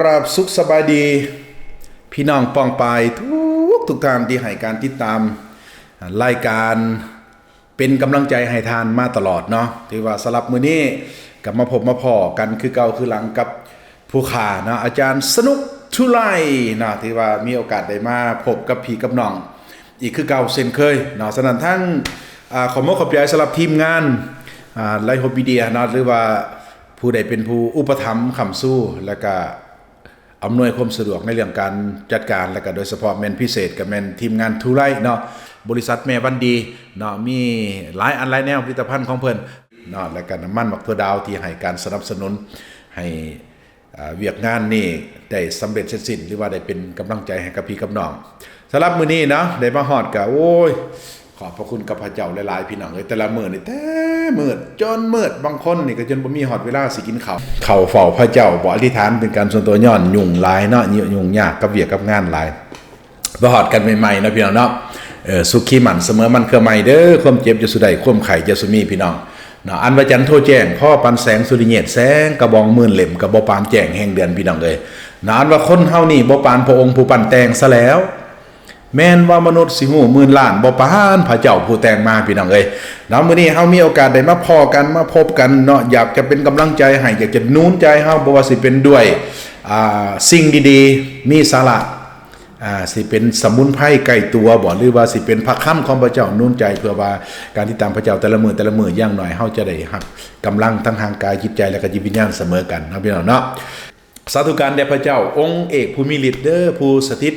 ครับ สุขสบายดี พี่น้องป้องปายทุกๆ ท่านที่ให้การติดตามรายการ เป็นกำลังใจให้ท่านมาตลอดเนาะ ถือว่าสำหรับมื้อนี้ก็มาพบมาพ้อกันคือเก่าคือหลังกับผู้ข้าเนาะ อาจารย์สนุก ทูไลเนาะ ที่ว่ามีโอกาสได้มาพบกับพี่กับน้องอีกคือเก่าเช่นเคยเนาะ ฉะนั้นทั้ง อ่า ขอมกขอบใจสำหรับทีมงาน อ่า ไลฟ์โฮปมีเดียเนาะ หรือว่าผู้ใดเป็นผู้อุปถัมภ์ค้ำชู แล้วก็ อำนวยความสะดวกในเรื่องการจัดการ และก็โดยเฉพาะแม่นพิเศษก็แม่นทีมงาน ทูไลเนาะ บริษัทแม่วันดีเนาะ มีหลายอันหลายแนวผลิตภัณฑ์ของเพิ่นเนาะ และก็น้ำมันหมากถั่วดาวที่ให้การสนับสนุนให้ อ่า เวียกงานนี้ได้สำเร็จเสร็จสิ้น หรือว่าได้เป็นกำลังใจให้กับพี่กับน้อง สำหรับมื้อนี้เนาะ ได้มาฮอดก็ โอ้ย ขอบพระคุณกับพระเจ้าหลายๆ พี่น้องเอ้ย แต่ละมื้อนี่แต่มืดจนมืด บางคนนี่ก็จนบ่มีฮอดเวลาสิกินข้าว เข้าเฝ้าพระเจ้า บ่อธิษฐานเป็นการส่วนตัว ย้อนยุ่งหลายเนาะ ยุ่งยากกับเวียกกับงานหลาย มาฮอดกันใหม่ๆ เนาะพี่น้องเนาะ เออ สุขีมั่นเสมอมันเครือไม้เด้อ ความเจ็บอย่าสู่ได้ ความไข้อย่าสู่มี พี่น้องเนาะ อันว่าจันทร์โทแจ้ง พอปานแสงสุริเยศ แสงกระบองหมื่นเล่ม ก็บ่ปานแจ้งแห่งเดือน พี่น้องเอ้ยเนาะ อันว่าคนเฮานี่บ่ปานพระองค์ผู้ปั้นแต่งซะแล้ว แม่นว่ามนุษย์สิฮู้หมื่นล้าน บ่ปานพระเจ้าผู้แต่งมา พี่น้องเอ้ยเนาะ มื้อนี้เฮามีโอกาสได้มาพ้อกัน มาพบกันเนาะ อยากจะเป็นกำลังใจให้ อยากจะหนุนใจเฮา บ่ว่าสิเป็นด้วย อ่า สิ่งดีๆ มีสาระ อ่า สิเป็นสมุนไพรใกล้ตัวบ่ หรือว่าสิเป็นพระคำของพระเจ้าหนุนใจ เพื่อว่าการติดตามพระเจ้าแต่ละมื้อ แต่ละมื้อ อย่างน้อยเฮาจะได้รับกำลังทั้งร่างกาย จิตใจ และก็จิตวิญญาณเสมอกันเนาะ พี่น้องเนาะ สาธุการแด่พระเจ้า องค์เอกผู้มีฤทธิ์เด้อ ผู้สถิต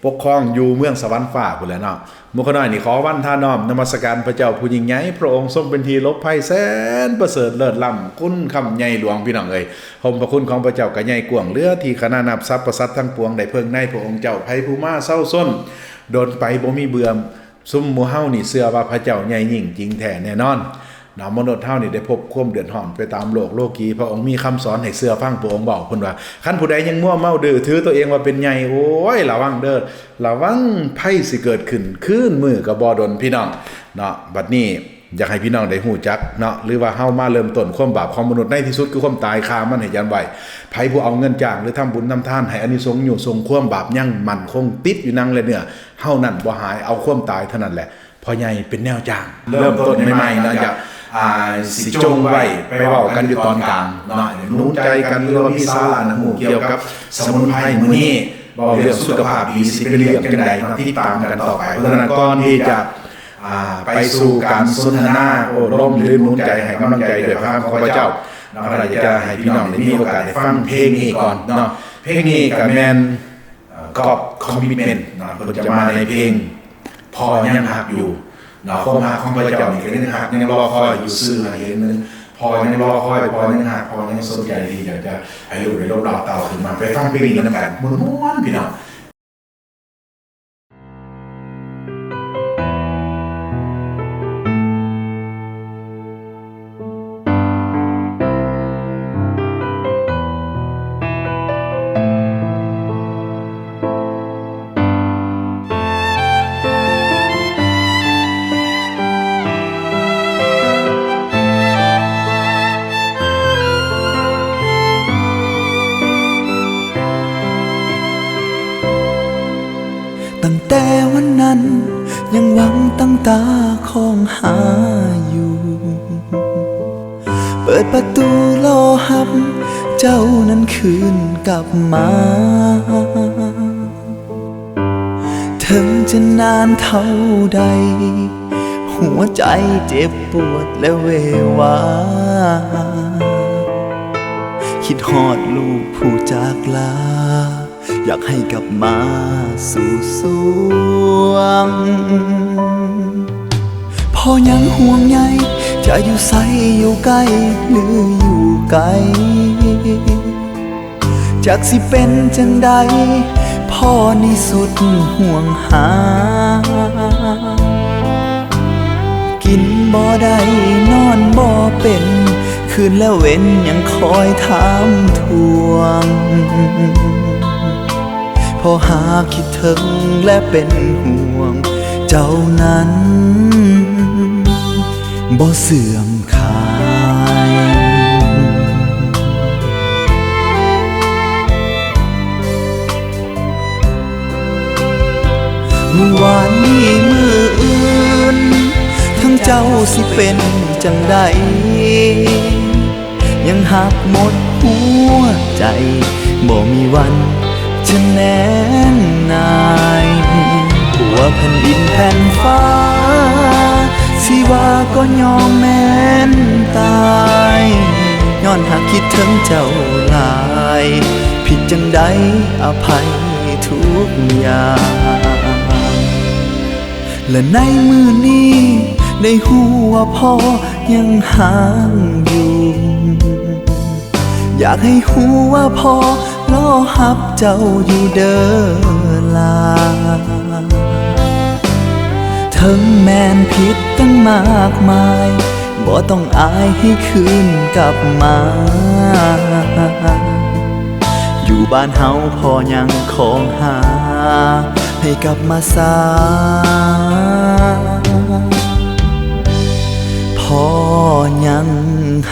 ปกครองอยู่เมืองสวรรค์ฟ้าพู้นแหละเนาะ หมู่ข้าน้อยนี่ขอวันทาน้อมนมัสการพระเจ้าผู้ยิ่งใหญ่ พระองค์ทรงเป็นที่หลบภัยแสนประเสริฐเลิศล้ำ คุณคำใหญ่หลวง พี่น้องเอ้ย พระคุณของพระเจ้าก็ใหญ่กว้างเหลือที่คณะนับ สรรพสัตว์ทั้งปวงได้เพิ่งในพระองค์เจ้า ไผผู้มาเซาซนดนไปบ่มีเบื่อ ซุมหมู่เฮานี่เชื่อว่าพระเจ้าใหญ่ยิ่งจริงแท้แน่นอนเนาะ มนุษย์เฮานี่ได้พบความเดือดร้อนไปตามโลกโลกี พระองค์มีคำสอนให้เชื่อฟังพระองค์เว้า เพิ่นว่า คันผู้ใดยังมัวเมาดื้อถือตัวเองว่าเป็นใหญ่ โอ้ย ระวังเด้อ ระวังภัยสิเกิดขึ้น คืนมื้อก็บ่ดน พี่น้องเนาะ บัดนี้ อยากให้พี่น้องได้ฮู้จักเนาะ หรือว่าเฮามาเริ่มต้นความบาปของมนุษย์ ในที่สุดคือความตาย ฆ่ามันให้ยันไว้ ไผผู้เอาเงินจ้าง หรือทำบุญทำทาน ให้อานิสงส์อยู่ส่งความบาปยังมั่นคงติดอยู่หนังและเนื้อเฮานั้นบ่หาย เอาความตายเท่านั้นแหละ พ่อใหญ่เป็นแนวจ้าง เริ่มต้นใหม่ๆเนาะ อยาก อ่า สิจงไว้ไปเว้ากันอยู่ตอนกลางเนาะ หนุนใจกัน หรือว่ามีสาระน่าฮู้เกี่ยวกับสมุนไพร มื้อนี้เว้าเรื่องสุขภาพดี สิเป็นเรื่องจั่งใดเนาะ ติดตามกันต่อไป เพราะฉะนั้นก่อนที่จะ อ่า ไปสู่การสนทนาโอ้ลม หรือหนุนใจให้กำลังใจด้วยพระคำของพระเจ้าเนาะ ข้าพเจ้าจะให้พี่น้องได้มีโอกาสได้ฟังเพลงนี้ก่อนเนาะ เพลงนี้ก็แม่น เอ่อ ก๊อปคอมมิตเมนต์เนาะ เพิ่นจะมาในเพลง พ่อยังฮักอยู่เนาะ ความฮักของพระเจ้านี่ก็ยังฮัก ยังรอคอยอยู่ซื่อให้เห็นหนึ่ง พ่อยังรอคอย พ่อยังฮัก พ่อยังสนใจที่อยากจะให้ลูกได้ลบเหล่าเต่าขึ้นมา ไปฟังเพลงนี้นำกัน ม่วนๆ พี่น้อง ตั้งแต่วันนั้นยังหวังตั้งตาคองหาอยู่ เปิดประตูรอฮับเจ้านั้นคืนกลับมา ถึงจะนานเท่าใด หัวใจเจ็บปวดและเววา คิดฮอดลูกผู้จากลา อยากให้กลับมาสู่สวง พ่อยังห่วงใย จะอยู่ไสอยู่ใกล้หรืออยู่ไกล จักสิเป็นจั่งใด พ่อนี่สุดห่วงหา กินบ่ได้นอนบ่เป็น คืนและเว็นยังคอยถามทวง พ่อหากคิดถึงและเป็นห่วง เจ้านั้นบ่เสื่อมคลาย ມື້ວານນີ້ມື້ອື່ນ ທັງເຈົ້າຊິເປັນຈັ່ງໃດ? ຍັງຮັກໝົດຫົວໃຈ ບໍ່ມີວັນຈະແນງນາຍ. ຕົວແຜ່ນດິນແຜ່ນຟ້າ ຊິວ່າກໍຍອມແມ່ນຕາຍ ຍ້ອນຫາກຄິດເຖິງເຈົ້າຫຼາຍ ຜິດຈັ່ງໃດອະໄພທຸກຢ່າງ. ແລະໃນມື້ນີ້ໄດ້ຮູ້ວ່າພໍ່ຍັງຮັກຢູ່ ຢາກໃຫ້ຮູ້ວ່າພໍ່ລໍຮັບເຈົ້າຢູ່ເດີຫຼາ. ເຖິງແມ່ນຜິດຕັ້ງມາກມາຍ ບໍ່ຕ້ອງອາຍໃຫ້ຄືນກັບມາ. ຢູ່ບ້ານເຮົາພໍ່ຍັງຄອງຫາ ໃຫ້ກັບມາສາ ພໍ່ຍັງ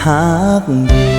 ຮັກຢູ່.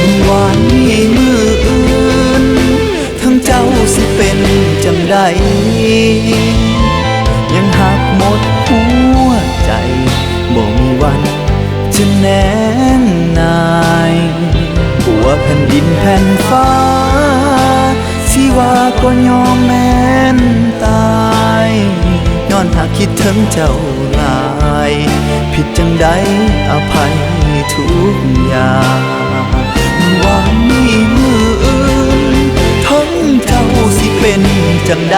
ມື້ວານນີ້ມື້ອື່ນ ທັງເຈົ້າຊິເປັນຈັ່ງໃດ? ຍັງຮັກໝົດຫົວໃຈ ບໍ່ມີວັນຈະແນງນາຍ. ຕົວແຜ່ນດິນແຜ່ນຟ້າ ຊິວ່າກໍຍອມແມ່ນຕາຍ ຍ້ອນຫາກຄິດເຖິງເຈົ້າຫຼາຍ ຜິດຈັ່ງໃດອະໄພທຸກຢ່າງ. ມື້ວານນີ້ມື້ອື່ນ ທັງເຈົ້າຊິເປັນຈັ່ງໃດ?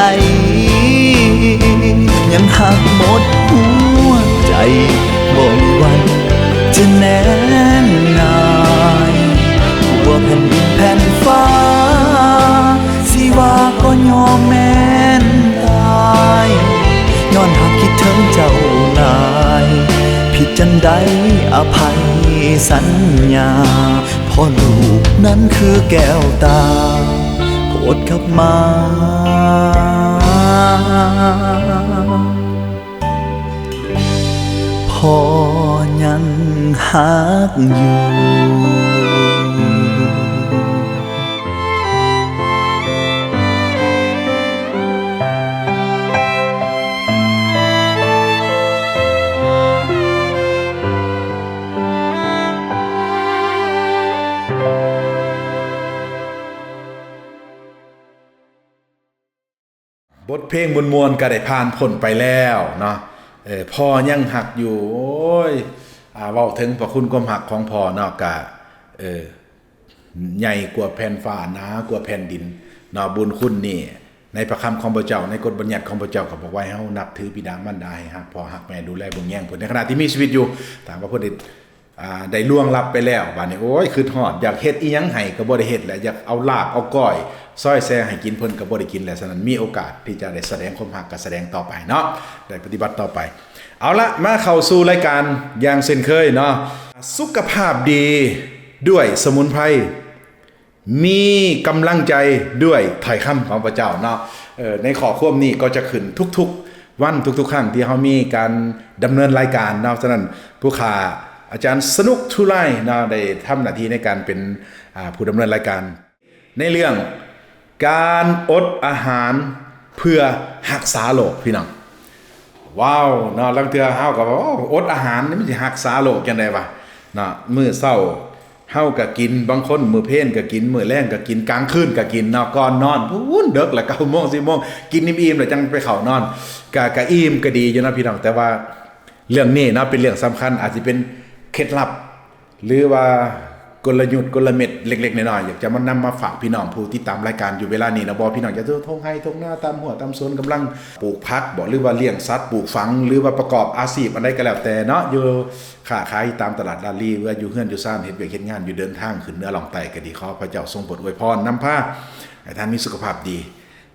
ຍັງຮັກໝົດຫົວໃຈ ບໍ່ມີວັນຈະແນງນາຍ. ຕົວແຜ່ນດິນແຜ່ນຟ້າ ຊິວ່າກໍຍອມແມ່ນຕາຍ ຍ້ອນຫາກຄິດເຖິງເຈົ້າຫຼາຍ ຜິດຈັ່ງໃດອະໄພສັນຍາ. ເພາະລູກນັ້ນຄືແກ້ວຕາ ໂປດກັບມາ ພໍ່ຍັງຮັກຢູ່. ບົດເພງມ່ວນໆກໍໄດ້ຜ່ານພົ້ນໄປແລ້ວເນາະ. ເອີ ພໍ່ຍັງຮັກຢູ່. ໂອ້ຍ ອ່າ ເວົ້າເຖິງພະຄຸນຄວາມຮັກຂອງພໍ່ເນາະ ກະ ເອີ ໃຫຍ່ກວ່າແຜ່ນຟ້າ ໜາກວ່າແຜ່ນດິນເນາະ. ບຸນຄຸນນີ້ ໃນພະຄຳຂອງພະເຈົ້າ ໃນກົດບັນຍັດຂອງພະເຈົ້າ ກໍບອກວ່າໃຫ້ເຮົານັບຖືບິດາມານດາ ໃຫ້ຮັກພໍ່ຮັກແມ່ ດູແລເບິ່ງແຍງເພິ່ນ. ໃນຂະນະທີ່ມີຊີວິດຢູ່ ຖ້າຫາກວ່າເພິ່ນໄດ້ ອ່າ ໄດ້ລ່ວງລັບໄປແລ້ວ ບາດນີ້ ໂອ້ຍ ຄຶດຮອດ ຢາກເຮັດອີ່ຫຍັງໃຫ້ກໍບໍ່ໄດ້ເຮັດແລ້ວ ຢາກເອົາລາບເອົາກ້ອຍ ຊອຍແຊໃຫ້ກິນ ເພິ່ນກໍບໍ່ໄດ້ກິນແລ້ວ. ສະນັ້ນ ມີໂອກາດທີ່ຈະໄດ້ສະແດງຄວາມຮັກ ກໍສະແດງຕໍ່ໄປເນາະ ໄດ້ປະຕິບັດຕໍ່ໄປ. ເອົາລະ ມາເຂົ້າສູ່ລາຍການຢ່າງເຊັ່ນເຄີຍເນາະ ສຸຂະພາບດີດ້ວຍສະໝຸນໄພ ມີກຳລັງໃຈດ້ວຍຖ້ອຍຄຳຂອງພະເຈົ້າເນາະ. ເອີ ໃນຂໍ້ຄວາມນີ້ກໍຈະຂຶ້ນທຸກໆວັນ ທຸກໆຄັ້ງທີ່ເຮົາມີການດຳເນີນລາຍການເນາະ. ສະນັ້ນ ຜູ້ຂ້າອາຈານສະໜຸກ ທູລາຍເນາະ ໄດ້ທຳໜ້າທີ່ໃນການເປັນ ອ່າ ຜູ້ດຳເນີນລາຍການ ໃນເລື່ອງການອົດອາຫານເພື່ອຮັກສາໂລກ ພີ່ນ້ອງ. ວ້າວ ເນາະ ລາງເທື່ອເຮົາກໍວ່າ ໂອ້ ອົດອາຫານນີ້ມັນຊິຮັກສາໂລກຈັ່ງໃດວະເນາະ. ມື້ເຊົ້າ ເຮົາກໍກິນ ບາງຄົນມື້ເພນກໍກິນ ມື້ແລງກໍກິນ ກາງຄືນກໍກິນເນາະ. ກ່ອນນອນພຸ້ນ ເດິກລະ ເກົ້າໂມງ ສິບໂມງ ກິນອີ່ມໆແລ້ວຈັ່ງໄປເຂົ້ານອນ ກະ ກະອີ່ມກະດີຢູ່ເນາະພີ່ນ້ອງ. ແຕ່ວ່າເລື່ອງນີ້ເນາະ ເປັນເລື່ອງສຳຄັນ ອາດຊິເປັນເຄັດລັບ ຫຼືວ່າ ກົນລະຍຸດ ກົນລະເມັດເລັກໆນ້ອຍໆ ຢາກຈະມານຳມາຝາກພີ່ນ້ອງຜູ້ຕິດຕາມລາຍການຢູ່ເວລານີ້ນະບໍ? ພີ່ນ້ອງຈະຢູ່ທົ່ງໄຮ່ທົ່ງນາ ຕາມຮົ້ວຕາມສວນ ກຳລັງປູກຜັກບໍ ຫຼືວ່າລ້ຽງສັດ ປູກຝັງ ຫຼືວ່າປະກອບອາຊີບອັນໃດກໍແລ້ວແຕ່ເນາະ ຢູ່ຄ້າຂາຍຕາມຕະຫຼາດລາດລີ ຫຼືວ່າຢູ່ເຮືອນຢູ່ຊານ ເຮັດວຽກເຮັດງານ ຢູ່ເດີນທາງຂຶ້ນເໜືອລອງໃຕ້ກໍດີ ຂໍພະເຈົ້າຊົງໂປດອວຍພອນນຳພາໃຫ້ທ່ານມີສຸຂະພາບດີ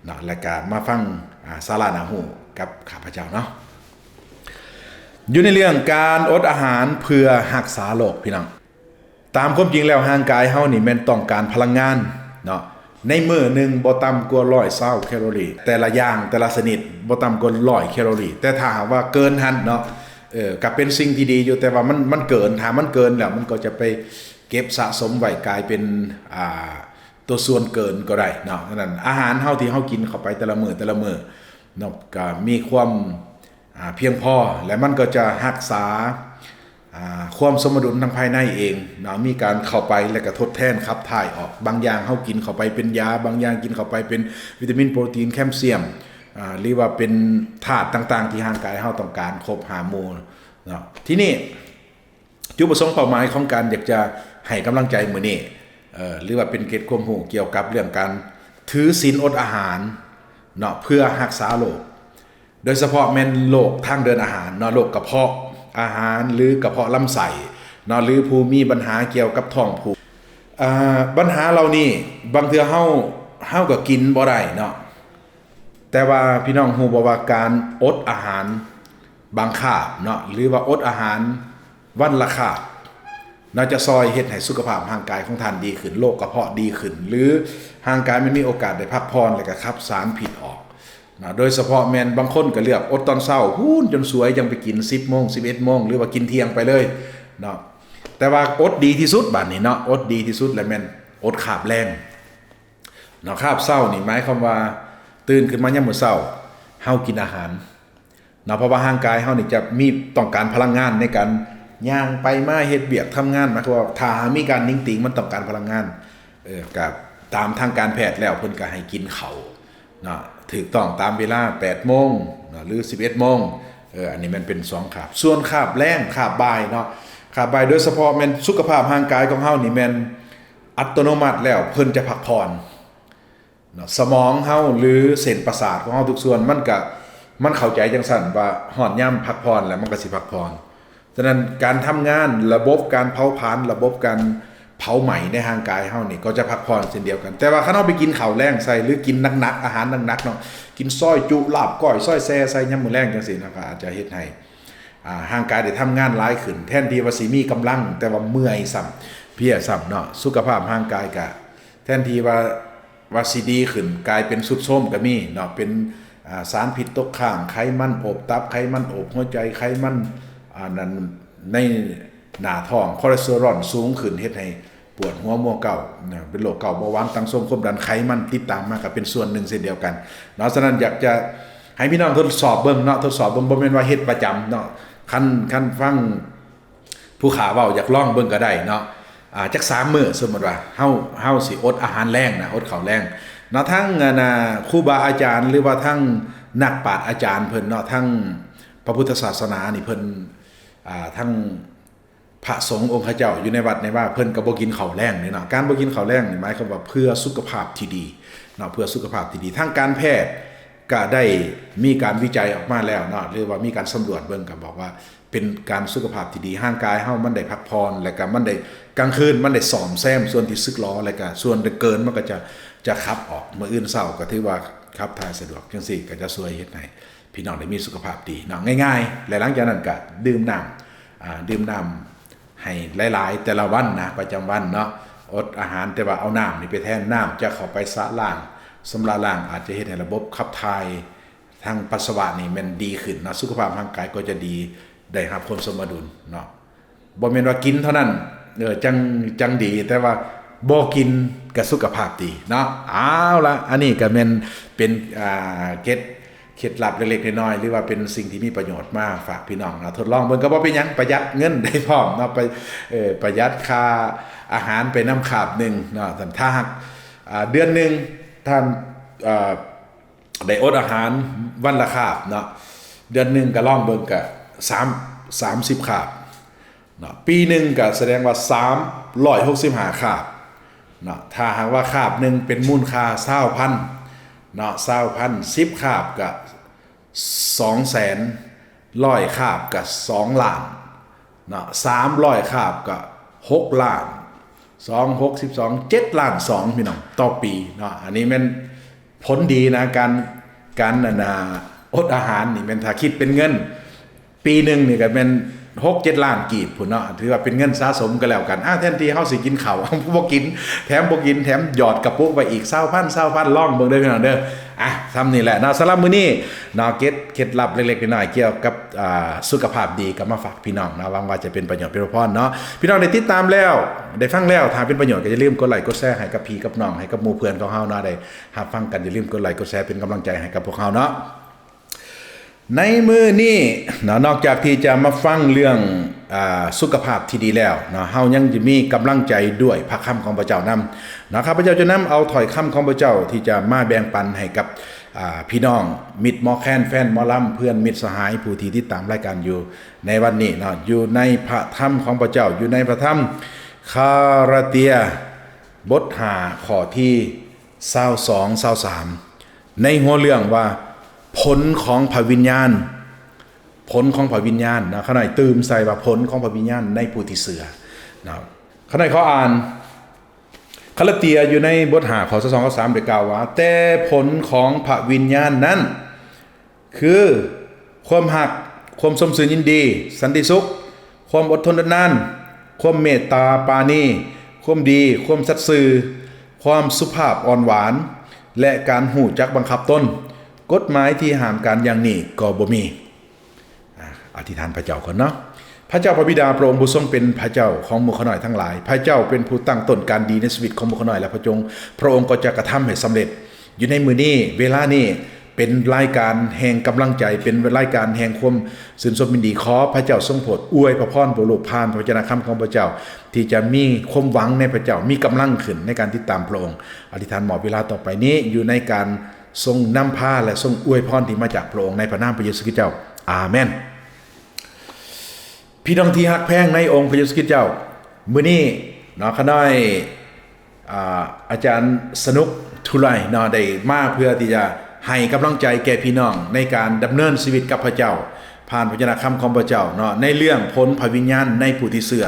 ເນາະ ແລະກະມາຟັງ ອາ ສາລະໜ້າຮູ້ກັບຂ້າພະເຈົ້າເນາະ. ຢູ່ໃນເລື່ອງການອົດອາຫານເພື່ອຮັກສາໂລກ ພີ່ນ້ອງ ຕາມຄວາມຈິງແລ້ວຮ່າງກາຍເຮົານີ້ແມ່ນຕ້ອງການພະລັງງານເນາະ ໃນມື້ໜຶ່ງບໍ່ຕ່ຳກວ່າຮ້ອຍຊາວແຄໂລຣີ ແຕ່ລະຢ່າງ ແຕ່ລະຊະນິດບໍ່ຕ່ຳກວ່າຮ້ອຍແຄໂລຣີ ແຕ່ຖ້າຫາກວ່າເກີນຫັ້ນເນາະ ເອີ ກໍເປັນສິ່ງທີ່ດີຢູ່ ແຕ່ວ່າມັນ ມັນເກີນ ຖ້າມັນເກີນແລ້ວມັນກໍຈະໄປເກັບສະສົມໄວ້ກາຍເປັນ ອ່າ ຕົວສ່ວນເກີນກໍໄດ້ເນາະ. ສະນັ້ນອາຫານເຮົາທີ່ເຮົາກິນເຂົ້າໄປແຕ່ລະມື້ ແຕ່ລະມື້ເນາະ ກໍມີຄວາມ ອາ ພຽງພໍ ແລະມັນກໍຈະຮັກສາ ອາ ຄວາມສົມມະດຸນທາງພາຍໃນເອງເນາະ ມີການເຂົ້າໄປ ແລະກະທົດແທນຂັບຖ່າຍອອກ. ບາງຢ່າງເຮົາກິນເຂົ້າໄປເປັນຢາ ບາງຢ່າງກິນເຂົ້າໄປເປັນວິຕາມິນ ໂປຣຕີນ ແຄລຊຽມ ອາ ຫຼືວ່າເປັນທາດຕ່າງໆ ທີ່ຮ່າງກາຍເຮົາຕ້ອງການຄົບຫ້າໝູ່ເນາະ. ທີນີ້ ຈຸດປະສົງເປົ້າໝາຍຂອງການຢາກຈະໃຫ້ກຳລັງໃຈມື້ນີ້ ເອີ ຫຼືວ່າເປັນເກຣັດຄວາມຮູ້ກ່ຽວກັບເລື່ອງການຖືສິນອົດອາຫານເນາະ ເພື່ອຮັກສາໂລກ ໂດຍສະເພາະແມ່ນໂລກທາງເດີນອາຫານເນາະ ໂລກກະເພາະອາຫານ ຫຼືກະເພາະລຳໄສ້ເນາະ ຫຼືຜູ້ມີບັນຫາກ່ຽວກັບທ້ອງຜູກ. ອາ ບັນຫາເຫຼົ່ານີ້ບາງເທື່ອເຮົາ ເຮົາກໍກິນບໍ່ໄດ້ເນາະ. ແຕ່ວ່າພີ່ນ້ອງຮູ້ບໍ່ວ່າການອົດອາຫານບາງຄາບເນາະ ຫຼືວ່າອົດອາຫານວັນລະຄາບ ໜ້າຈະຊ່ອຍເຮັດໃຫ້ສຸຂະພາບຮ່າງກາຍຂອງທ່ານດີຂຶ້ນ, ໂລກກະເພາະດີຂຶ້ນ ຫຼືຮ່າງກາຍມັນມີໂອກາດໄດ້ພັກຜ່ອນ ແລະກະຂັບສານພິດອອກເນາະ. ໂດຍສະເພາະແມ່ນບາງຄົນກະເລືອກອົດຕອນເຊົ້າພຸ້ນຈົນສວຍ ຈັ່ງໄປກິນສິບໂມງ ສິບເອັດໂມງ ຫຼືວ່າກິນທ່ຽງໄປເລີຍເນາະ. ແຕ່ວ່າອົດດີທີ່ສຸດບາດນີ້ເນາະ ອົດດີທີ່ສຸດແລ້ວແມ່ນອົດຄາບແລງ ເນາະ. ຄາບເຊົ້ານີ້ໝາຍຄວາມວ່າຕື່ນຂຶ້ນມາຍາມມື້ເຊົ້າ ເຮົາກິນອາຫານເນາະ ເພາະວ່າຮ່າງກາຍເຮົານີ້ຈະມີ ຕ້ອງການພະລັງງານໃນການຍ່າງໄປມາເຮັດວຽກທຳງານ. ໝາຍຄວາມວ່າຖ້າຫາກມີການໜິງຕີງ ມັນຕ້ອງການພະລັງງານ. ເອີ ກະຕາມທາງການແພດແລ້ວ ເພິ່ນກະໃຫ້ກິນເຂົ້າເນາະ ຖືກຕ້ອງຕາມເວລາ ແປດໂມງເນາະ ຫຼືສິບເອັດໂມງ. ເອີ ອັນນີ້ແມ່ນເປັນສອງຄາບ. ສ່ວນຄາບແລງ ຄາບບ່າຍເນາະ ຄາບບ່າຍໂດຍສະເພາະແມ່ນສຸຂະພາບຮ່າງກາຍຂອງເຮົານີ້ແມ່ນ ອັດຕະໂນມັດແລ້ວເພິ່ນຈະພັກຜ່ອນເນາະ. ສະໝອງເຮົາ ຫຼືເສັ້ນປະສາດຂອງເຮົາທຸກສ່ວນ ມັນກະ ມັນເຂົ້າໃຈຈັ່ງຊັ້ນວ່າຮອດຍາມພັກຜ່ອນແລ້ວ ມັນກະຊິພັກຜ່ອນ. ສະນັ້ນການທຳງານ ລະບົບການເຜົາຜານ ລະບົບການເຜົາໄໝໃນຮ່າງກາຍເຮົານີ້ກໍຈະພັກຜ່ອນເຊັ່ນດຽວກັນ. ແຕ່ວ່າຄັນເຮົາໄປກິນເຂົ້າແລງໃສ່ ຫຼືກິນໜັກໆ ອາຫານໜັກໆເນາະ ກິນຊອຍຈຸ ລາບກ້ອຍ ຊອຍແຊໃສ່ຍາມມື້ແລງຈັ່ງຊີ້ນະ ກໍອາດຈະເຮັດໃຫ້ ອ່າ ຮ່າງກາຍໄດ້ທຳງານຫຼາຍຂຶ້ນ ແທນທີ່ວ່າຊິມີກຳລັງ ແຕ່ວ່າເມື່ອຍຊ້ຳ ເພຍຊ້ຳເນາະ. ສຸຂະພາບຮ່າງກາຍກະແທນທີ່ວ່າ ວ່າຊິດີຂຶ້ນ ກາຍເປັນຊຸດໂຊມກະມີເນາະ ເປັນ ອ່າ ສານພິດຕົກຄ້າງ ໄຂມັນອົບຕັບ ໄຂມັນອົບຫົວໃຈ ໄຂມັນ ອ່າ ນັ້ນ ໃນໜ້າທ້ອງ ຄໍເລສເຕີຣອນສູງຂຶ້ນ ເຮັດໃຫ້ປວດຫົວມົວເກົາເນາະ ເປັນໂລກເກົາເບົາຫວານ ຕັງ ຊວງ ຄວາມດັນ ໄຂມັນຕິດຕາມມາ ກະເປັນສ່ວນໜຶ່ງເຊັ່ນດຽວກັນເນາະ. ສະນັ້ນຢາກຈະ ໃຫ້ພີ່ນ້ອງທົດສອບເບິ່ງເນາະ ທົດສອບເບິ່ງ ບໍ່ແມ່ນວ່າເຮັດປະຈຳເນາະ. ຄັນ ຄັນຟັງຜູ້ຂ້າເວົ້າ ຢາກລອງເບິ່ງກໍໄດ້ເນາະ ອ່າ ຈັກສາມມື້ ສົມມຸດວ່າເຮົາ ເຮົາຊິອົດອາຫານແລງນະ ອົດເຂົ້າແລງເນາະ. ທັງ ອັນນ່າ ຄູບາອາຈານ ຫຼືວ່າທັງນັກປາດອາຈານເພິ່ນເນາະ ທັງພະພຸດທະສາສະໜານີ້ເພິ່ນ ອ່າ ທັງ ພະສົງອົງຄະເຈົ້າຢູ່ໃນວັດໃນວາ ເພິ່ນກໍບໍ່ກິນເຂົ້າແລງນີ້ເນາະ. ການບໍ່ກິນເຂົ້າແລງນີ້ໝາຍຄວາມວ່າເພື່ອສຸຂະພາບທີ່ດີເນາະ ເພື່ອສຸຂະພາບທີ່ດີ. ທາງການແພດກໍໄດ້ມີການວິໄຈອອກມາແລ້ວເນາະ ຫຼືວ່າມີການສຳຫຼວດເບິ່ງ ກໍບອກວ່າເປັນການສຸຂະພາບທີ່ດີ ຮ່າງກາຍເຮົາມັນໄດ້ພັກຜ່ອນ ແລ້ວກໍມັນໄດ້ ກາງຄືນມັນໄດ້ສ້ອມແຊມສ່ວນທີ່ສຶກຫຼໍ ແລ້ວກໍສ່ວນທີ່ເກີນມັນກໍຈະ ຈະຂັບອອກ ມື້ອື່ນເຊົ້າກໍຖືວ່າຂັບຖ່າຍສະດວກ ຈັ່ງຊີ້ກໍຈະຊ່ວຍເຮັດໃຫ້ ພີ່ນ້ອງໄດ້ມີສຸຂະພາບດີເນາະ ງ່າຍໆ ແລະຫຼັງຈາກນັ້ນກະດື່ມນ້ຳ ອ່າ ດື່ມນ້ຳໃຫ້ຫຼາຍໆ ແຕ່ລະວັນນະ ປະຈຳວັນເນາະ ອົດອາຫານ ແຕ່ວ່າເອົານ້ຳນີ້ໄປແທນ ນ້ຳຈະເຂົ້າໄປຊະລ້າງ ຊຳລະລ້າງ ອາດຈະເຮັດໃຫ້ລະບົບຂັບຖ່າຍທາງປັດສະວະນີ້ແມ່ນດີຂຶ້ນເນາະ ສຸຂະພາບຮ່າງກາຍກໍຈະດີ ໄດ້ຮັບຄວາມສົມມະດຸນເນາະ. ບໍ່ແມ່ນວ່າກິນເທົ່ານັ້ນ ເອີ ຈັ່ງ ຈັ່ງດີ ແຕ່ວ່າບໍ່ກິນກໍສຸຂະພາບດີເນາະ. ເອົາລະ ອັນນີ້ກໍແມ່ນເປັນ ອ່າ ເກຣັດ ເຄັດລັບເລັກໆນ້ອຍໆ ຫຼືວ່າເປັນສິ່ງທີ່ມີປະໂຫຍດມາຝາກພີ່ນ້ອງເນາະ. ທົດລອງເບິ່ງກໍບໍ່ເປັນຫຍັງ ປະຢັດເງິນໄດ້ພ້ອມເນາະ ໄປ ເອີ ປະຢັດຄ່າອາຫານໄປນຳຄາບໜຶ່ງເນາະ. ຖ້າຫາກ ອ່າ ເດືອນໜຶ່ງທ່ານ ເອີ ໄດ້ອົດອາຫານວັນລະຄາບເນາະ ເດືອນໜຶ່ງກໍລອງເບິ່ງ ກໍສາມ ສາມສິບຄາບ ເນາະ ປີໜຶ່ງກໍສະແດງວ່າສາມຮ້ອຍຫົກສິບຫ້າຄາບເນາະ ຖ້າຫາກວ່າຄາບໜຶ່ງເປັນມູນຄ່າຊາວພັນເນາະ ຊາວພັນ ສິບຄາບກໍສອງແສນ ຮ້ອຍຄາບກໍສອງລ້ານເນາະ ສາມຮ້ອຍຄາບກໍຫົກລ້ານ ສອງ ຫົກ ສິບສອງ ເຈັດລ້ານສອງ ພີ່ນ້ອງ ຕໍ່ປີເນາະ ອັນນີ້ແມ່ນ ຜົນດີນະ ການ ການ ອັນນ່າ ອົດອາຫານນີ້ແມ່ນ ຖ້າຄິດເປັນເງິນ ປີໜຶ່ງນີ້ກໍແມ່ນຫົກເຈັດລ້ານກີບພຸ້ນເນາະ ຖືວ່າເປັນເງິນສະສົມກໍແລ້ວກັນ ອາ ແທນທີ່ເຮົາຊິກິນເຂົ້າ ບໍ່ກິນ ແຖມບໍ່ກິນ ແຖມຢອດກະປຸກໄວ້ອີກຊາວພັນ ຊາວພັນ ລອງເບິ່ງເດີພີ່ນ້ອງເດີ. ອາ ສ່ຳນີ້ແຫຼະເນາະ ສຳລັບມື້ນີ້ເນາະ ເກັດເຄັດລັບເລັກໆນ້ອຍໆ ກ່ຽວກັບ ອ່າ ສຸຂະພາບດີ ກໍມາຝາກພີ່ນ້ອງເນາະ ຫວັງວ່າຈະເປັນປະໂຫຍດເປັນປະໂຫຍດເນາະ ພີ່ນ້ອງໄດ້ຕິດຕາມແລ້ວ ໄດ້ຟັງແລ້ວ ຖ້າເປັນປະໂຫຍດກໍຢ່າລືມກົດໄລກົດແຊໃຫ້ກັບພີ່ກັບນ້ອງ ໃຫ້ກັບໝູ່ເພື່ອນຂອງເຮົາເນາະ ໄດ້ ຮັບຟັງກັນ ຢ່າລືມກົດໄລກົດແຊເປັນກຳລັງໃຈໃຫ້ກັບພວກເຮົາເນາະ. ໃນມື້ນີ້ເນາະ ນອກຈາກທີ່ຈະມາຟັງເລື່ອງ ອ່າ ສຸຂະພາບທີ່ດີແລ້ວເນາະ ເຮົາຍັງຈະມີກຳລັງໃຈດ້ວຍພະຄຳຂອງພະເຈົ້ານຳເນາະ. ຂ້າພະເຈົ້າຈະນຳເອົາຖ້ອຍຄຳຂອງພະເຈົ້າທີ່ຈະມາແບ່ງປັນໃຫ້ກັບ ອ່າ ພີ່ນ້ອງ ມິດໝໍແຄນ ແຟນໝໍລຳ ເພື່ອນມິດສະຫາຍ ຜູ້ທີ່ຕິດຕາມລາຍການຢູ່ໃນວັນນີ້ເນາະ ຢູ່ໃນພະທຳຂອງພະເຈົ້າ ຢູ່ໃນພະທຳຄາລາເຕຍ ບົດຫ້າ ຂໍ້ທີ ຊາວສອງ ຊາວສາມ ໃນຫົວເລື່ອງວ່າ ຜົນຂອງພະວິນຍານ ຜົນຂອງພະວິນຍານນະ ຂ້ານ້ອຍຕື່ມໃສ່ວ່າ ຜົນຂອງພະວິນຍານໃນຜູ້ທີ່ເຊື່ອນະ. ຂ້ານ້ອຍຂໍອ່ານ ຄາລາເຕຍຢູ່ໃນບົດຫ້າ ຂໍ້ຊາວສອງ ຊາວສາມ ໄດ້ກ່າວວ່າ ແຕ່ຜົນຂອງພະວິນຍານນັ້ນ ຄື ຄວາມຮັກ, ຄວາມຊົມຊື່ນຍິນດີ, ສັນຕິສຸກ, ຄວາມອົດທົນອົດນານ, ຄວາມເມດຕາປານີ, ຄວາມດີ, ຄວາມສັດຊື່, ຄວາມສຸພາບອ່ອນຫວານ ແລະ ການຮູ້ຈັກບັງຄັບຕົນ. ກົດໝາຍທີ່ຫ້າມການຢ່າງນີ້ກໍບໍ່ມີ. ອາ ອະທິຖານພະເຈົ້າກ່ອນເນາະ. ພະເຈົ້າພະບິດາ ພະອົງຜູ້ຊົງເປັນພະເຈົ້າຂອງໝູ່ຂ້ານ້ອຍທັງຫຼາຍ, ພະເຈົ້າເປັນຜູ້ຕັ້ງຕົ້ນການດີໃນຊີວິດຂອງໝູ່ຂ້ານ້ອຍ ແລະ ພະອົງ, ພະອົງກໍຈະກະທຳໃຫ້ສຳເລັດ. ຢູ່ໃນມື້ນີ້ ເວລານີ້ເປັນລາຍການແຫ່ງກຳລັງໃຈ, ເປັນລາຍການແຫ່ງຄວາມຊື່ນຊົມຍິນດີ. ຂໍພະເຈົ້າຊົງໂປດອວຍພະພອນພວກລູກຜ່ານພະວະຈະນະຄຳຂອງພະເຈົ້າ ທີ່ຈະມີຄວາມຫວັງໃນພະເຈົ້າ, ມີກຳລັງຂຶ້ນໃນການຕິດຕາມພະອົງ. ອະທິຖານມອບເວລາຕໍ່ໄປນີ້ຢູ່ໃນການ ຊົງນຳພາ ແລະ ຊົງອວຍພອນທີ່ມາຈາກພະອົງ ໃນພະນາມພະເຢຊູຄຣິສເຈົ້າ. ອາເມນ. ພີ່ນ້ອງທີ່ຮັກແພງໃນອົງພະເຢຊູຄຣິສເຈົ້າ, ມື້ນີ້ເນາະ ຂ້ານ້ອຍ ອາ ອາຈານສະໜຸກ ທຸໄລເນາະ ໄດ້ມາເພື່ອທີ່ຈະໃຫ້ກຳລັງໃຈແກ່ພີ່ນ້ອງໃນການດຳເນີນຊີວິດກັບພະເຈົ້າ ຜ່ານພະວະຈະນະຄຳຂອງພະເຈົ້າເນາະ ໃນເລື່ອງຜົນພະວິນຍານໃນຜູ້ທີ່ເຊື່ອ.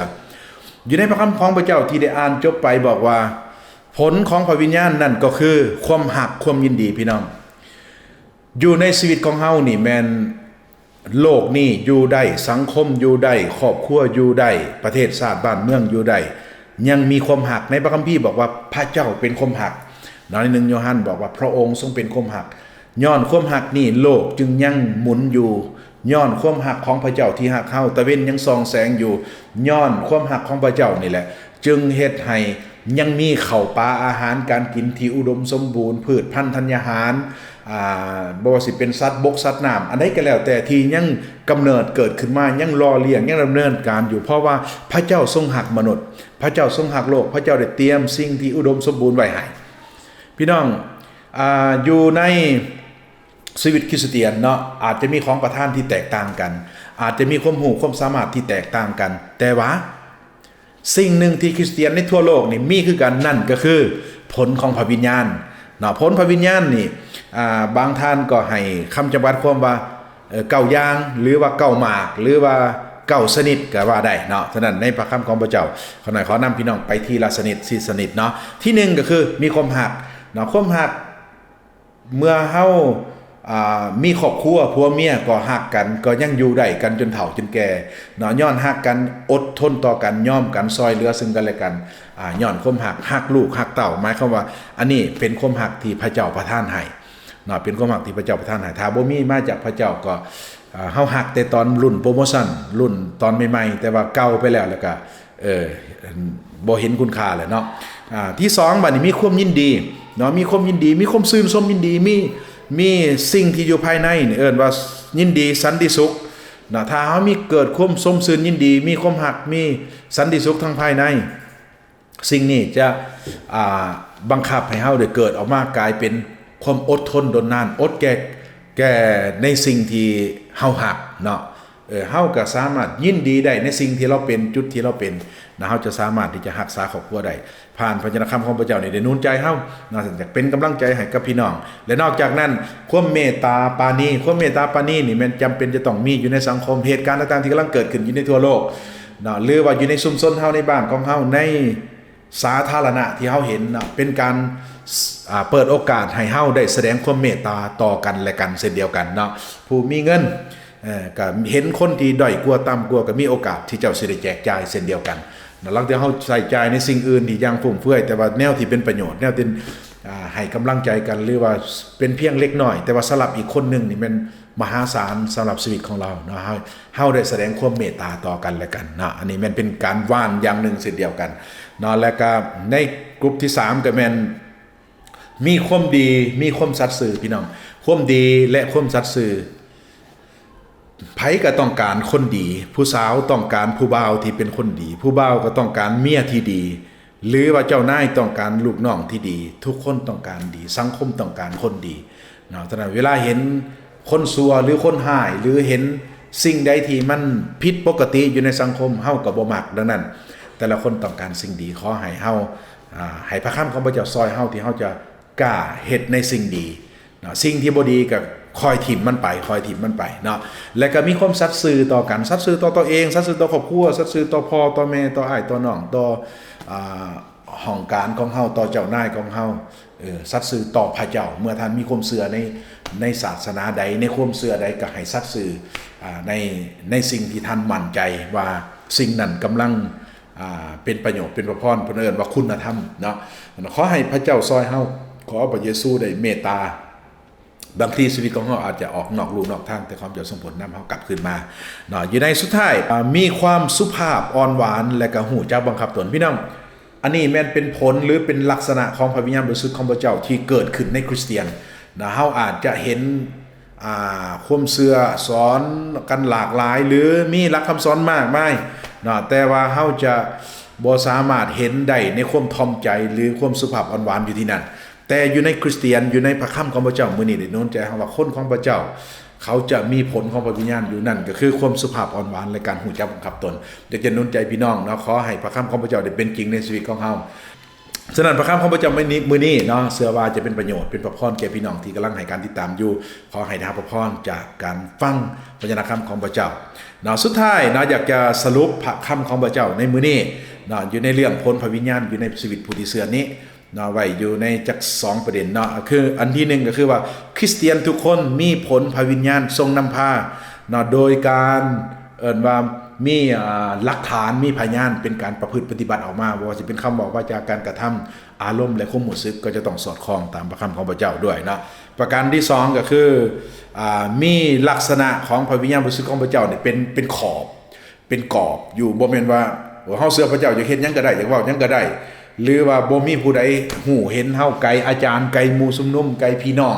ຢູ່ໃນພະຄຳຂອງພະເຈົ້າທີ່ໄດ້ອ່ານຈົບໄປບອກວ່າ ຜົນຂອງພະວິນຍານນັ້ນກໍຄືຄວາມຮັກ, ຄວາມຍິນດີ. ພີ່ນ້ອງ ຢູ່ໃນຊີວິດຂອງເຮົານີ້ແມ່ນ ໂລກນີ້ຢູ່ໄດ້, ສັງຄົມຢູ່ໄດ້, ຄອບຄົວຢູ່ໄດ້, ປະເທດຊາດບ້ານເມືອງຢູ່ໄດ້, ຍັງມີຄວາມຮັກ. ໃນພະຄຳພີບອກວ່າ ພະເຈົ້າເປັນຄວາມຮັກເນາະ, ໃນໜຶ່ງໂຍຮັນບອກວ່າ ພະອົງຊົງເປັນຄວາມຮັກ. ຍ້ອນຄວາມຮັກນີ້ ໂລກຈຶ່ງຍັງໝູນຢູ່. ຍ້ອນຄວາມຮັກຂອງພະເຈົ້າທີ່ຮັກເຮົາ, ຕາເວັນຍັງສ່ອງແສງຢູ່. ຍ້ອນຄວາມຮັກຂອງພະເຈົ້ານີ້ແຫຼະ ຈຶ່ງເຮັດໃຫ້ຍັງມີເຂົ້າປາອາຫານການກິນທີ່ອຸດົມສົມບູນ, ພືດພັນທັນຍາຫານ, ອ່າ ບໍ່ວ່າຊິເປັນສັດບົກສັດນ້ຳ ອັນໃດກໍແລ້ວແຕ່ທີ່ຍັງກຳເນີດເກີດຂຶ້ນມາ, ຍັງຫຼໍ່ລ້ຽງ, ຍັງດຳເນີນການຢູ່, ເພາະວ່າພະເຈົ້າຊົງຮັກມະນຸດ, ພະເຈົ້າຊົງຮັກໂລກ, ພະເຈົ້າໄດ້ຕຽມສິ່ງທີ່ອຸດົມສົມບູນໄວ້ໃຫ້. ພີ່ນ້ອງ ອາ ຢູ່ໃນຊີວິດຄຣິສຕຽນເນາະ ອາດຈະມີຂອງປະທານທີ່ແຕກຕ່າງກັນ, ອາດຈະມີຄວາມຮູ້ຄວາມສາມາດທີ່ແຕກຕ່າງກັນ, ແຕ່ວ່າ ສິ່ງໜຶ່ງທີ່ຄຣິສຕຽນໃນທົ່ວໂລກນີ້ມີຄືກັນ, ນັ້ນກໍຄືຜົນຂອງພະວິນຍານເນາະ. ຜົນພະວິນຍານນີ້ ອາ ບາງທ່ານກໍໃຫ້ຄຳຈຳກັດຄວາມວ່າ ເອີ ເກົ້າຢ່າງ ຫຼືວ່າເກົ້າໝາກ ຫຼືວ່າເກົ້າຊະນິດກໍວ່າໄດ້ເນາະ. ສະນັ້ນໃນພະຄຳຂອງພະເຈົ້າ ຂ້ານ້ອຍຂໍນຳພີ່ນ້ອງໄປທີລະຊະນິດ ສີ່ຊະນິດເນາະ. ທີໜຶ່ງກໍຄືມີຄວາມຮັກເນາະ, ຄວາມຮັກ ເມື່ອເຮົາ ອ່າ ມີຄອບຄົວ ຜົວເມຍກໍຮັກກັນ ກໍຍັງຢູ່ໄດ້ກັນຈົນເຖົ້າຈົນແກ່ເນາະ, ຍ້ອນຮັກກັນ ອົດທົນຕໍ່ກັນ ຍອມກັນ ຊ່ອຍເຫຼືອຊຶ່ງກັນແລະກັນ ອາ ຍ້ອນຄວາມຮັກ, ຮັກລູກຮັກເຕົ້າ ໝາຍຄວາມວ່າ ອັນນີ້ເປັນຄວາມຮັກທີ່ພະເຈົ້າປະທານໃຫ້ເນາະ, ເປັນຄວາມຮັກທີ່ພະເຈົ້າປະທານໃຫ້. ຖ້າບໍ່ມີມາຈາກພະເຈົ້າກໍ ອາ ເຮົາຮັກແຕ່ຕອນລຸ້ນໂປຣໂມຊັນ ລຸ້ນຕອນໃໝ່ໆ ແຕ່ວ່າເກົ່າໄປແລ້ວ ແລ້ວກໍ ເອີ ບໍ່ເຫັນຄຸນຄ່າແຫຼະເນາະ. ອາ ທີສອງ ບາດນີ້ມີຄວາມຍິນດີເນາະ, ມີຄວາມຍິນດີ ມີຄວາມຊື່ນຊົມຍິນດີ ມີ ມີສິ່ງທີ່ຢູ່ພາຍໃນນີ້ເອີ້ນວ່າຍິນດີ ສັນຕິສຸກເນາະ. ຖ້າເຮົາມີເກີດຄວາມຊົມຊື່ນຍິນດີ ມີຄວາມຮັກ ມີສັນຕິສຸກທາງພາຍໃນ ສິ່ງນີ້ຈະ ອາ ບັງຄັບໃຫ້ເຮົາໄດ້ເກີດອອກມາກາຍເປັນຄວາມອົດທົນດົນນານ ອົດແກ່ ແກ່ໃນສິ່ງທີ່ເຮົາຮັກເນາະ. ເອີ ເຮົາກໍສາມາດຍິນດີໄດ້ໃນສິ່ງທີ່ເຮົາເປັນ, ຈຸດທີ່ເຮົາເປັນນະ, ເຮົາຈະສາມາດທີ່ຈະຮັກສາຄອບຄົວໄດ້ ຜ່ານພະວະຈະນະຄຳຂອງພະເຈົ້ານີ້ໄດ້ໜູນໃຈເຮົານະ, ຢາກເປັນກຳລັງໃຈໃຫ້ກັບພີ່ນ້ອງ. ແລະນອກຈາກນັ້ນ ຄວາມເມດຕາປານີ, ຄວາມເມດຕາປານີນີ້ແມ່ນຈຳເປັນຈະຕ້ອງມີຢູ່ໃນສັງຄົມ. ເຫດການຕ່າງໆທີ່ກຳລັງເກີດຂຶ້ນຢູ່ໃນທົ່ວໂລກເນາະ ຫຼືວ່າຢູ່ໃນຊຸມຊົນເຮົາ, ໃນບ້ານຂອງເຮົາ, ໃນ ສາທາລະນະທີ່ເຮົາເຫັນເນາະ ເປັນການ ອ່າ ເປີດໂອກາດໃຫ້ເຮົາໄດ້ສະແດງຄວາມເມດຕາຕໍ່ກັນແລະກັນເຊັ່ນດຽວກັນເນາະ. ຜູ້ມີເງິນ ເອີ ກໍເຫັນຄົນທີ່ດ້ອຍກວ່າ, ຕ່ຳກວ່າ ກໍມີໂອກາດທີ່ເຈົ້າຊິໄດ້ແຈກຈ່າຍເຊັ່ນດຽວກັນເນາະ. ລາງເທື່ອເຮົາໃຊ້ຈ່າຍໃນສິ່ງອື່ນທີ່ຢ່າງຟຸມເຟືອຍ, ແຕ່ວ່າແນວທີ່ເປັນປະໂຫຍດ, ແນວທີ່ ອ່າ ໃຫ້ກຳລັງໃຈກັນ ຫຼືວ່າເປັນພຽງເລັກນ້ອຍ, ແຕ່ວ່າສຳລັບອີກຄົນໜຶ່ງນີ້ແມ່ນ ມະຫາສານສຳລັບຊີວິດຂອງເຮົາເນາະ. ເຮົາ ເຮົາໄດ້ສະແດງຄວາມເມດຕາຕໍ່ກັນແລະກັນເນາະ. ອັນນີ້ແມ່ນເປັນການຫວ່ານຢ່າງໜຶ່ງເຊັ່ນດຽວກັນເນາະ. ແລະກະໃນກຸ່ມທີສາມ ກໍແມ່ນມີຄວາມດີ, ມີຄວາມສັດຊື່ ພີ່ນ້ອງ. ຄວາມດີ ແລະ ຄວາມສັດຊື່. ໃຜກໍຕ້ອງການຄົນດີ, ຜູ້ສາວຕ້ອງການຜູ້ບ່າວທີ່ເປັນຄົນດີ, ຜູ້ບ່າວກໍຕ້ອງການເມຍທີ່ດີ ຫຼືວ່າເຈົ້ານາຍຕ້ອງການລູກນ້ອງທີ່ດີ, ທຸກຄົນຕ້ອງການດີ, ສັງຄົມຕ້ອງການຄົນດີເນາະ. ສະນັ້ນເວລາເຫັນຄົນຊົ່ວ ຫຼື ຄົນຮ້າຍ ຫຼື ເຫັນສິ່ງໃດທີ່ມັນຜິດປົກກະຕິຢູ່ໃນສັງຄົມ, ເຮົາກໍບໍ່ມັກ. ດັ່ງນັ້ນ ແຕ່ລະຄົນຕ້ອງການສິ່ງດີ. ຂໍໃຫ້ເຮົາ ອ່າ ໃຫ້ພະຄຳຂອງພະເຈົ້າຊ່ອຍເຮົາ ທີ່ເຮົາຈະກ້າເຮັດໃນສິ່ງດີ ເນາະ. ສິ່ງທີ່ບໍ່ດີກໍຄ່ອຍຖິ້ມມັນໄປ, ຄ່ອຍຖິ້ມມັນໄປເນາະ. ແລະກໍມີຄວາມສັດຊື່ຕໍ່ກັນ, ສັດຊື່ຕໍ່ຕົວເອງ, ສັດຊື່ຕໍ່ຄອບຄົວ, ສັດຊື່ຕໍ່ພໍ່ຕໍ່ແມ່, ຕໍ່ອ້າຍຕໍ່ນ້ອງ, ຕໍ່ ອ່າ ຫ້ອງການຂອງເຮົາ, ຕໍ່ເຈົ້ານາຍຂອງເຮົາ, ເອີ ສັດຊື່ຕໍ່ພະເຈົ້າ. ເມື່ອທ່ານມີຄວາມເຊື່ອໃນ ໃນສາສະໜາໃດ, ໃນຄວາມເຊື່ອໃດ, ກໍໃຫ້ສັດຊື່ ອ່າ ໃນ ໃນສິ່ງທີ່ທ່ານໝັ້ນໃຈວ່າສິ່ງນັ້ນກຳລັງ ອ່າ ເປັນປະໂຫຍດ ເປັນພະພອນ, ເພິ່ນເອີ້ນວ່າຄຸນນະທຳເນາະ. ຂໍໃຫ້ພະເຈົ້າຊ່ອຍເຮົາ, ຂໍພະເຢຊູໄດ້ເມດຕາ. ບາງທີຊີວິດຂອງເຮົາອາດຈະອອກນອກลู่ນອກທາງ, ແຕ່ຂໍພະເຈົ້າຊົງພົນນຳເຮົາກັບຄືນມາເນາະ. ຢູ່ໃນສຸດທ້າຍ ອ່າ ມີຄວາມສຸພາບອ່ອນຫວານ ແລະກະຮູ້ຈັກບັງຄັບຕົນ. ພີ່ນ້ອງ, ອັນນີ້ແມ່ນເປັນຜົນ ຫຼື ເປັນລັກສະນະຂອງພະວິນຍານບໍລິສຸດຂອງພະເຈົ້າທີ່ເກີດຂຶ້ນໃນຄຣິສຕຽນນະ. ເຮົາອາດຈະເຫັນ ອ່າ ຄວາມເຊື່ອສອນກັນຫຼາກຫຼາຍ ຫຼື ມີຫຼັກຄຳສອນມາກມາຍເນາະ, ແຕ່ວ່າເຮົາຈະບໍ່ສາມາດເຫັນໄດ້ໃນຄວາມຖ່ອມໃຈ ຫຼື ຄວາມສຸພາບອ່ອນຫວານຢູ່ທີ່ນັ້ນ. ແຕ່ຢູ່ໃນຄຣິສຕຽນ, ຢູ່ໃນພະຄຳຂອງພະເຈົ້າ, ມື້ນີ້ໄດ້ໜູນໃຈເຮົາວ່າຄົນຂອງພະເຈົ້າ ເຂົາຈະມີຜົນຂອງພະວິນຍານຢູ່, ນັ້ນກໍຄືຄວາມສຸພາບອ່ອນຫວານ ແລະ ການຮູ້ຈັກບັງຄັບຕົນ. ຢາກຈະໜູນໃຈພີ່ນ້ອງເນາະ, ຂໍໃຫ້ພະຄຳຂອງພະເຈົ້າໄດ້ເປັນຈິງໃນຊີວິດຂອງເຮົາ. ສະນັ້ນ ພະຄຳຂອງພະເຈົ້າໃນມື້ນີ້ເນາະ ເຊື່ອວ່າຈະເປັນປະໂຫຍດ ເປັນພະພອນແກ່ພີ່ນ້ອງທີ່ກຳລັງໃຫ້ການຕິດຕາມຢູ່. ຂໍໃຫ້ໄດ້ຮັບພະພອນຈາກການຟັງພະຍານະຄຳຂອງພະເຈົ້າເນາະ. ສຸດທ້າຍເນາະ ຢາກຈະສະຫຼຸບພະຄຳຂອງພະເຈົ້າໃນມື້ນີ້ເນາະ ຢູ່ໃນເລື່ອງຜົນພະວິນຍານຢູ່ໃນຊີວິດຜູ້ທີ່ເຊື່ອນີ້ເນາະ ໄວ້ຢູ່ໃນຈັກສອງປະເດັນເນາະ. ຄືອັນທີໜຶ່ງກໍຄືວ່າ ຄຣິສຕຽນທຸກຄົນມີຜົນພະວິນຍານຊົງນຳພາເນາະ ໂດຍການ ເອີ້ນວ່າມີ ອ່າ ຫຼັກຖານ ມີພະຍານ ເປັນການປະພຶດປະຕິບັດອອກມາ, ບໍ່ວ່າຊິເປັນຄຳເວົ້າ, ວາຈາ, ການກະທຳ, ອາລົມ ແລະ ຄວາມຮູ້ສຶກ ກໍຈະຕ້ອງສອດຄ່ອງຕາມພະຄຳຂອງພະເຈົ້າດ້ວຍເນາະ. ປະການທີສອງກໍຄື ອ່າ ມີລັກສະນະຂອງພະວິນຍານບໍລິສຸດຂອງພະເຈົ້ານີ້ເປັນ ເປັນຂອບ ເປັນກອບຢູ່, ບໍ່ແມ່ນວ່າ ໂອ້ ເຮົາເຊື່ອພະເຈົ້າ ຢາກເຮັດຫຍັງກໍໄດ້, ຢາກເວົ້າຫຍັງກໍໄດ້ ຫຼືວ່າບໍ່ມີຜູ້ໃດຮູ້ເຫັນເຮົາ, ໄກອາຈານ, ໄກໝູ່ຊຸມນຸມ, ໄກພີ່ນ້ອງ,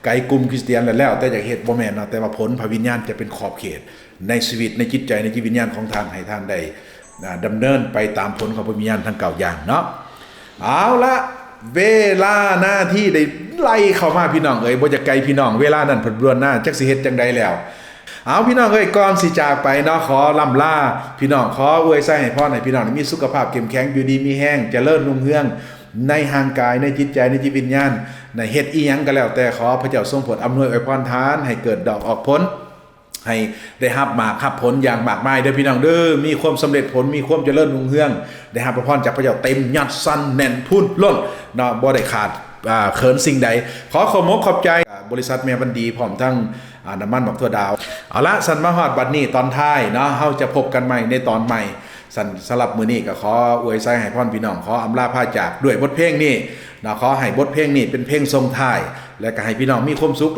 ໄກກຸ່ມຄຣິສຕຽນ ແລ້ວແຕ່ຢາກເຮັດ, ບໍ່ແມ່ນເນາະ. ແຕ່ວ່າຜົນພະວິນຍານຈະເປັນຂອບເຂດ ໃນຊີວິດ, ໃນຈິດໃຈ, ໃນຈິດວິນຍານຂອງທ່ານ, ໃຫ້ທ່ານໄດ້ ອ່າ ດຳເນີນໄປຕາມຜົນຂອງພະວິນຍານທັງເກົ້າຢ່າງເນາະ. ເອົາລະ, ເວລານາທີໄດ້ໄລ່ເຂົ້າມາ ພີ່ນ້ອງເອີຍ, ບໍ່ຢາກໄກພີ່ນ້ອງ, ເວລານັ້ນເພິ່ນລ່ວງໜ້າ, ຈັກຊິເຮັດຈັ່ງໃດແລ້ວ. ເອົາ ພີ່ນ້ອງເອີຍ, ກ່ອນຊິຈາກໄປເນາະ, ຂໍລ່ຳລາພີ່ນ້ອງ, ຂໍອວຍໄຊໃຫ້ພອນ, ໃຫ້ພີ່ນ້ອງໄດ້ມີສຸຂະພາບເຂັ້ມແຂງ, ຢູ່ດີມີແຮງ, ຈະເລີນຮຸ່ງເຮືອງໃນຮ່າງກາຍ, ໃນຈິດໃຈ, ໃນຈິດວິນຍານ, ໃນເຮັດອີ່ຫຍັງກໍແລ້ວແຕ່, ຂໍພະເຈົ້າຊົງໂປດອຳນວຍອວຍພອນທ່ານ ໃຫ້ເກີດດອກອອກຜົນ. ໃຫ້ໄດ້ຮັບໝາກຮັບຜົນຢ່າງມາກມາຍເດີພີ່ນ້ອງເດີ, ມີຄວາມສຳເລັດຜົນ, ມີຄວາມຈະເລີນຮຸ່ງເຮືອງ, ໄດ້ຮັບພະພອນຈາກພະເຈົ້າເຕັມຍອດຊັ້ນແໜ້ນພູນລົ້ນເນາະ, ບໍ່ໄດ້ຂາດ ອ່າ ເຂີນສິ່ງໃດ. ຂໍຂອບອົກຂອບໃຈ ອ່າ ບໍລິສັດແມ່ວັນດີ ພ້ອມທັງ ອ່າ ນ້ຳມັນໝາກຖົ່ວດາວ. ເອົາລະ, ສັນມາຮອດບັດນີ້ຕອນທ້າຍເນາະ, ເຮົາຈະພົບກັນໃໝ່ໃນຕອນໃໝ່. ສັນ ສຳລັບມື້ນີ້ກໍຂໍອວຍໄຊໃຫ້ພອນພີ່ນ້ອງ, ຂໍອຳລາພາຈາກດ້ວຍບົດເພງນີ້ເນາະ, ຂໍໃຫ້ບົດເພງນີ້ເປັນເພງສົ່ງທ້າຍ ແລະກໍໃຫ້ພີ່ນ້ອງມີຄວາມສຸກ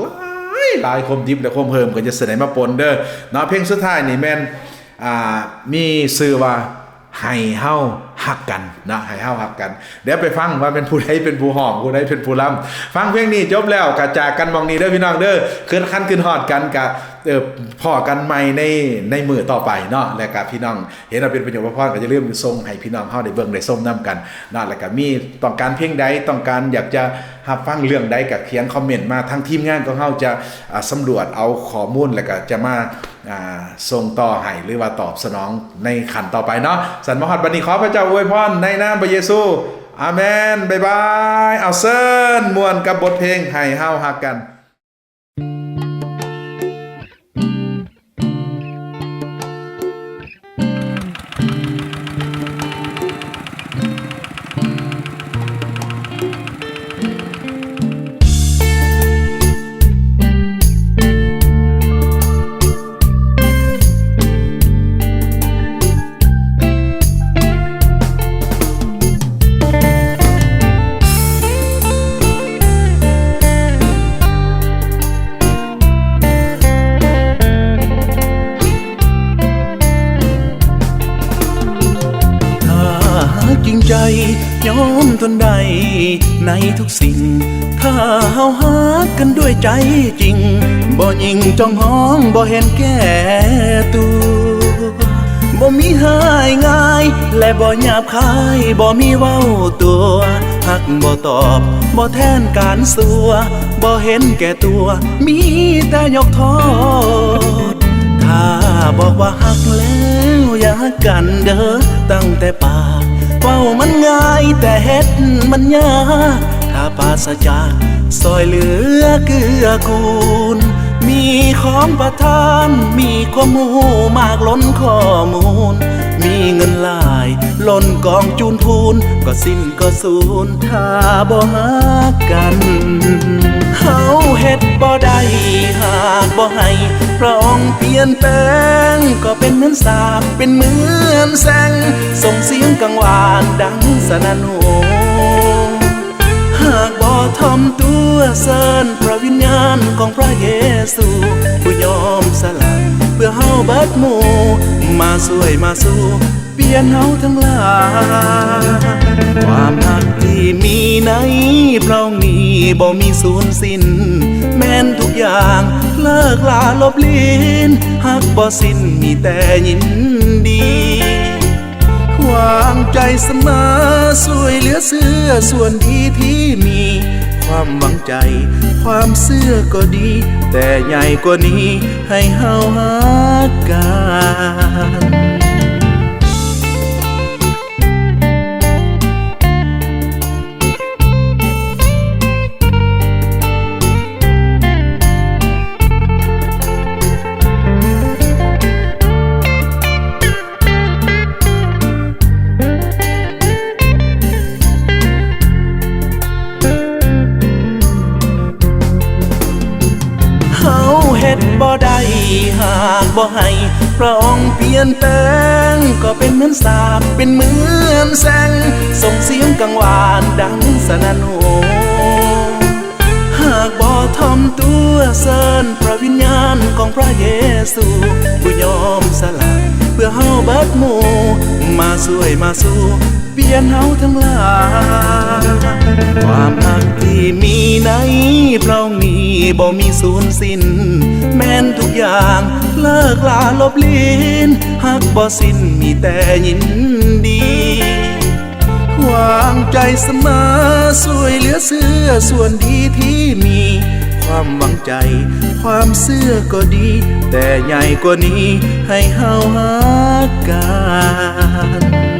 ຫຼາຍໆ, ຄວາມດິບ ແລະ ຄວາມເຮີ້ມກໍຈະສະໄດ້ມາປົນເດີເນາະ. ເພງສຸດທ້າຍນີ້ແມ່ນ ອ່າ ມີຊື່ວ່າ ໃຫ້ເຮົາ ຮັກກັນເນາະ ໃຫ້ເຮົາຮັກກັນ. ດຽວໄປຟັງວ່າເປັນຜູ້ໃດເປັນຜູ້ຮ້ອງ ຜູ້ໃດເປັນຜູ້ລຳ. ຟັງເພງນີ້ຈົບແລ້ວກະຈາກກັນໝ່ອງນີ້ເດີພີ່ນ້ອງເດີ. ຄືຄັນຄິດຮອດກັນກະ ເອີ ພໍ້ກັນໃໝ່ໃນ ໃນມື້ຕໍ່ໄປເນາະ. ແລະກະພີ່ນ້ອງເຫັນວ່າເປັນປະໂຫຍດປະພອນ ກະຢ່າລືມສົ່ງໃຫ້ພີ່ນ້ອງເຮົາໄດ້ເບິ່ງໄດ້ຊົມນຳກັນເນາະ. ແລະກະມີຕ້ອງການເພງໃດ ຕ້ອງການຢາກຈະຮັບຟັງເລື່ອງໃດ ກະຂຽນຄອມເມັນມາ ທາງທີມງານຂອງເຮົາຈະ ອາ ສຳຫຼວດເອົາຂໍ້ມູນ ແລະກະຈະມາ ອາ ສົ່ງຕໍ່ໃຫ້ ຫຼືວ່າຕອບສະໜອງໃນຂັ້ນຕໍ່ໄປເນາະ. ສັນມາຮອດບັດນີ້ ຂໍພະເຈົ້າອວຍພອນໃນນາມພະເຢຊູ. ອາແມນ. ບາຍບາຍ. ເອົາ ເຊີນມ່ວນກັບບົດເພງໃຫ້ເຮົາຮັກກັນ. ຖ້າຫາກຈິງໃຈຍອມທົນໄດ້ໃນທຸກສິ່ງ ຖ້າເຮົາຮັກກັນດ້ວຍໃຈຈິງ ບໍ່ຍິງຈ້ອງຮອງ ບໍ່ເຫັນແກ່ຕົວ ບໍ່ມີຮ້າຍງ່າຍ ແລະບໍ່ຫຍາບຄາຍ ບໍ່ມີເວົ້າຕົວະ ຮັກບໍ່ຕອບ ບໍ່ແທນການຊົ່ວ ບໍ່ເຫັນແກ່ຕົວ ມີແຕ່ຍົກໂທດ. ຖ້າບອກວ່າຮັກແລ້ວຢ່າຮັກກັນເດີ ຕັ້ງແຕ່ປາກເວົ້າມັນງ່າຍ ແຕ່ເຮັດມັນຍາກ ຖ້າປາສະຈາກຊ່ອຍເຫຼືອເກື້ອກູນ ມີຂອງປະທານ ມີຄວາມຮູ້ມາກລົ້ນຂໍ້ມູນ ມີເງິນຫຼາຍລົ້ນກອງຈູນພູນ ກໍສິ້ນກໍສູນ ຖ້າບໍ່ຮັກກັນ ເຮົາເຮັດບໍ່ໄດ້ ຫາກບໍ່ໃຫ້ພະອົງປ່ຽນແປງ ກໍເປັນເໝືອນສາບ ເປັນເໝືອນແສງ ສົ່ງສຽງກັງວານດັງສະໜັ່ນໂຫ ຫາກບໍ່ຖ່ອມຕົວ ເຊີນພະວິນຍານຂອງພະເຢຊູ ຜູ້ຍອມສະຫຼະເພື່ອເຮົາເບິດໝູ່ ມາຊ່ວຍມາຊູ ປ່ຽນເຮົາທັງຫຼາຍ. ຄວາມຮັກທີ່ມີໃນພະອົງນີ້ ບໍ່ມີສູນສິ້ນ ແມ່ນທຸກຢ່າງເລີກລາລົບລີນ ຮັກບໍ່ສິ້ນ ມີແຕ່ຍິນດີ ຫວັງໃຈສະມາ ຊ່ວຍເຫຼືອເຊື້ອສ່ວນດີທີ່ມີ ຄວາມຫວັງໃຈ ຄວາມເຊື່ອກໍດີ ແຕ່ໃຫຍ່ກວ່ານີ້ ໃຫ້ເຮົາຮັກກັນ. ເຮົາເຮັດບໍ່ໄດ້ ຫາກບໍ່ໃຫ້ພະອົງປ່ຽນແປງ ກໍເປັນເໝືອນສາບ ເປັນເໝືອນແສງ ສົ່ງສຽງກັງວານດັງສະໜັ່ນໂຫ ຫາກບໍ່ຖ່ອມຕົວ ເຊີນພະວິນຍານຂອງພະເຢຊູ ຜູ້ຍອມສະຫຼະເພື່ອເຮົາເບິດໝູ່ ມາຊ່ວຍມາຊູ ປ່ຽນເຮົາທັງຫຼາຍ. ຄວາມຮັກທີ່ມີໃນພະອົງນີ້ ບໍ່ມີສູນສິ້ນ ແມ່ນທຸກຢ່າງເລີກລາລົບລີນ ຮັກບໍ່ສິ້ນ ມີແຕ່ຍິນດີ ຫວັງໃຈສະມາ ຊ່ວຍເຫຼືອເຊື້ອສ່ວນດີທີ່ມີ ຄວາມຫວັງໃຈ ຄວາມເຊື່ອກໍດີ ແຕ່ໃຫຍ່ກວ່ານີ້ ໃຫ້ເຮົາຮັກກັນ.